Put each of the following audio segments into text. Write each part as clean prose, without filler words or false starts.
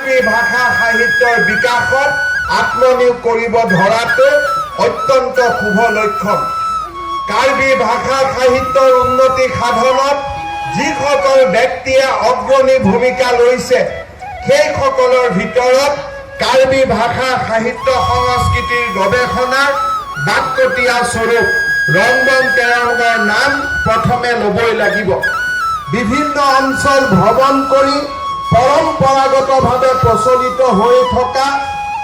কাৰ্বি ভাষা সাহিত্যৰ বিকাশত আত্মনিয়োগ কৰিব ধৰাটো অত্যন্ত শুভ লক্ষণ। কাৰ্বি ভাষা সাহিত্যৰ উন্নতি সাধনত যিসকল ব্যক্তিয়ে অগ্ৰণী ভূমিকা লৈছে, সেইসকলৰ ভিতৰত কাৰ্বি ভাষা সাহিত্য সংস্কৃতিৰ গৱেষণাৰ বাটকটীয়া স্বৰূপ ৰংবং তেৰঙৰ নাম প্ৰথমে ল'বই লাগিব। বিভিন্ন অঞ্চল ভ্ৰমণ কৰি পৰম্পৰাগতভাৱে প্ৰচলিত হৈ থকা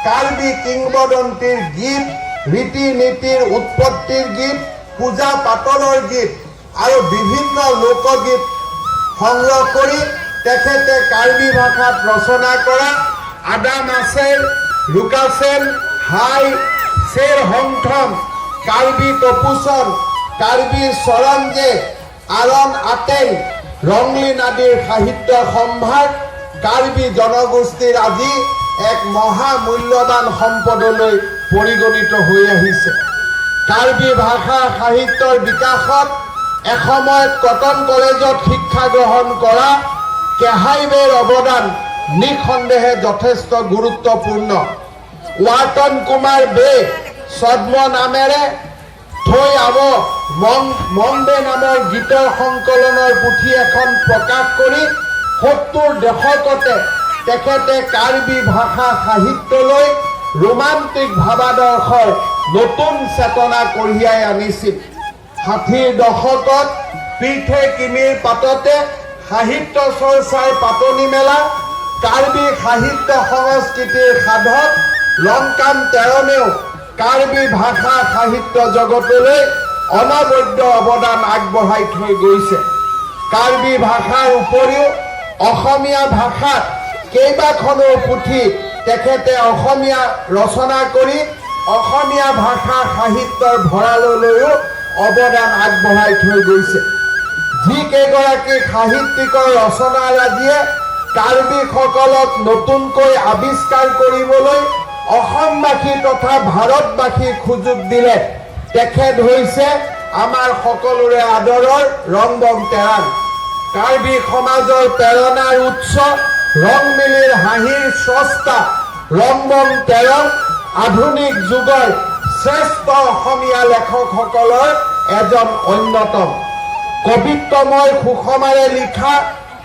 কাৰ্বি কিংবদন্তীৰ গীত, ৰীতি নীতিৰ উৎপত্তিৰ গীত, পূজা পাতলৰ গীত আৰু বিভিন্ন লোকগীত সংগ্ৰহ কৰি তেখেতে কাৰ্বি ভাষাত ৰচনা কৰা আদা মাছেৰ ৰুকাচেন হাই চেৰ হংথম, কাৰ্বি তপুচন, কাৰ্বি চৰঞ্জে, আৰণ আটেং, ৰংলিন আদিৰ সাহিত্য সম্ভাৰ কাৰ্বি জনগোষ্ঠীৰ আজি এক মহামূল্যৱান সম্পদলৈ পৰিগণিত হৈ আহিছে। কাৰ্বি ভাষা সাহিত্যৰ বিকাশত এসময়ত কটন কলেজত শিক্ষা গ্ৰহণ কৰা কেহাইবেৰ অৱদান নিঃসন্দেহে যথেষ্ট গুৰুত্বপূৰ্ণ। ৱাৰ্টন কুমাৰ বে ছদ্ম নামেৰে থৈ আৱ মং মংবে নামৰ গীতৰ সংকলনৰ পুথি এখন প্ৰকাশ কৰি 70 দশকতে তেখেতে কাৰ্বি ভাষা সাহিত্যলৈ ৰোমান্টিক ভাৱাদৰ্শৰ নতুন চেতনা কঢ়িয়াই আনিছিল। 60ৰ দশকত পীঠে কিমিৰ পাততে সাহিত্য চৰ্চাৰ পাতনি মেলা কাৰ্বি সাহিত্য সংস্কৃতিৰ সাধক লংকাম তেৰণেও কাৰ্বি ভাষা সাহিত্য জগতলৈ অনবদ্য অৱদান আগবঢ়াই থৈ গৈছে। কাৰ্বি ভাষাৰ উপৰিও অসমীয়া ভাষাত কেইবাখনো পুথি তেখেতে অসমীয়া ৰচনা কৰি অসমীয়া ভাষা সাহিত্যৰ ভঁৰাললৈও অৱদান আগবঢ়াই থৈ গৈছে। যিকেইগৰাকী সাহিত্যিকৰ ৰচনাৰাজিয়ে কাৰ্বিসকলক নতুনকৈ আৱিষ্কাৰ কৰিবলৈ অসমবাসী তথা ভাৰতবাসীক সুযোগ দিলে, তেখেত হৈছে আমাৰ সকলোৰে আদৰৰ ৰংবং তেৰাং। কাৰ্বি সমাজৰ প্ৰেৰণাৰ উৎস, ৰংমিলিৰ হাঁহিৰ স্ৰষ্টা ৰংবং তেৰং আধুনিক যুগৰ শ্ৰেষ্ঠ অসমীয়া লেখকসকলৰ এজন অন্যতম। কবিত্বময় সুষমাৰে লিখা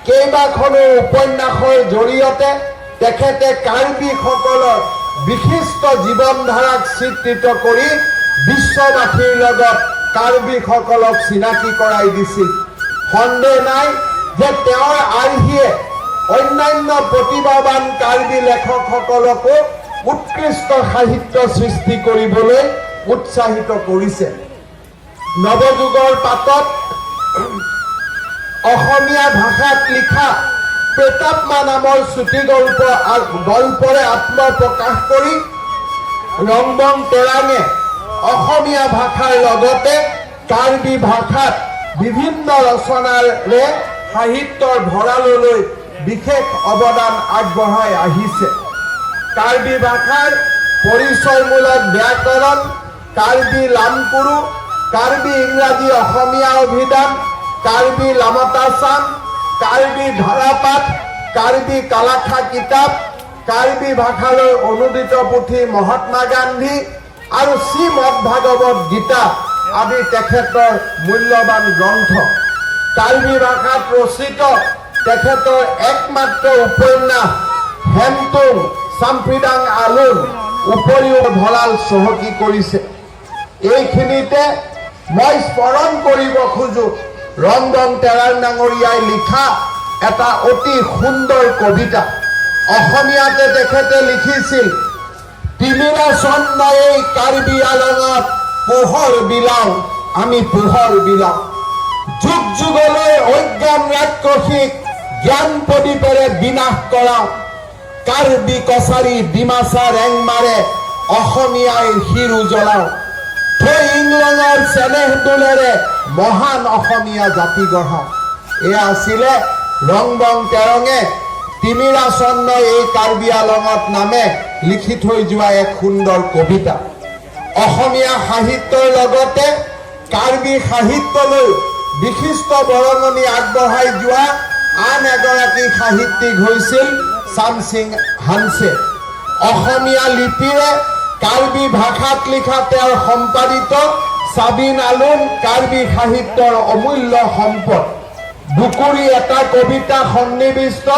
কেইবাখনো উপন্যাসৰ জৰিয়তে তেখেতে কাৰ্বিসকলৰ বিশিষ্ট জীৱনধাৰাক চিত্ৰিত কৰি বিশ্ববাসীৰ লগত কাৰ্বিসকলক চিনাকি কৰাই দিছিল। সন্দেহ নাই যে তেওঁৰ আৰ্হিয়ে অন্যান্য প্ৰতিভাৱান কাৰ্বি লেখকসকলকো উৎকৃষ্ট সাহিত্য সৃষ্টি কৰিবলৈ উৎসাহিত কৰিছে। নৱযুগৰ পাতত অসমীয়া ভাষাত লিখা প্ৰেতাত্মা নামৰ চুটি গল্প গল্পৰে আত্মপ্ৰকাশ কৰি ৰংবং তেৰাঙে অসমীয়া ভাষাৰ লগতে কাৰ্বি ভাষাত বিভিন্ন ৰচনাৰে সাহিত্যৰ ভঁৰাললৈ বিশেষ অৱদান আগবঢ়াই আহিছে। কাৰ্বি ভাষাৰ পৰিচয়মূলক ব্যাকৰণ, কাৰ্বি লামকুৰু, কাৰ্বি ইংৰাজী অসমীয়া অভিধান, কাৰ্বি লামতাচাং, কাৰ্বি ধাৰাপাঠ, কাৰ্বি কালাখা কিতাপ, কাৰ্বি ভাষালৈ অনুদিত পুথি মহাত্মা গান্ধী আৰু শ্ৰীমদ ভাগৱত গীতা আদি তেখেতৰ মূল্যৱান গ্ৰন্থ। কাৰ্বি ভাষাত ৰচিত তেখেতৰ একমাত্ৰ উপন্যাস হেমতুং চাম্পিদাং আলুন উপৰিও ভঁৰাল চহকী কৰিছে। এইখিনিতে মই স্মৰণ কৰিব খোজো ৰংবং তেৰাং ডাঙৰীয়াই লিখা এটা অতি সুন্দৰ কবিতা। অসমীয়াতে তেখেতে লিখিছিল, "তিমিৰা চন্দ্ৰই কাৰ্বি আলঙত পোহৰ বিলাওঁ, আমি পোহৰ বিলাওঁ। যুগ যুগলৈ অজ্ঞান ৰাক্ষসীক জ্ঞান প্ৰদীপেৰে বিনাশ কৰাওঁ। কাৰ্বি, কছাৰী, ডিমাচা, ৰেংমাৰে অসমীয়াই শিৰ উজ্বলাওঁ। থৈ ইংলেণ্ডৰ চেনেহ দোলেৰে মহান অসমীয়া জাতি গঢ়াওঁ।" এয়া আছিলে ৰংবং তেৰঙে তিমিৰা চন্দ্ৰই এই কাৰ্বি আলঙত নামে লিখি থৈ যোৱা এক সুন্দৰ কবিতা। অসমীয়া সাহিত্যৰ লগতে কাৰ্বি সাহিত্যলৈ বিশিষ্ট বৰঙণি আগবঢ়াই যোৱা আন এগৰাকী সাহিত্যিক হৈছিল চামচিং হানছে। অসমীয়া লিপিৰে কাৰ্বি ভাষাত লিখা তেওঁৰ সম্পাদিত চাবিন আলুন কাৰ্বি সাহিত্যৰ অমূল্য সম্পদ। দুকুৰি এটা কবিতা সন্নিৱিষ্ট।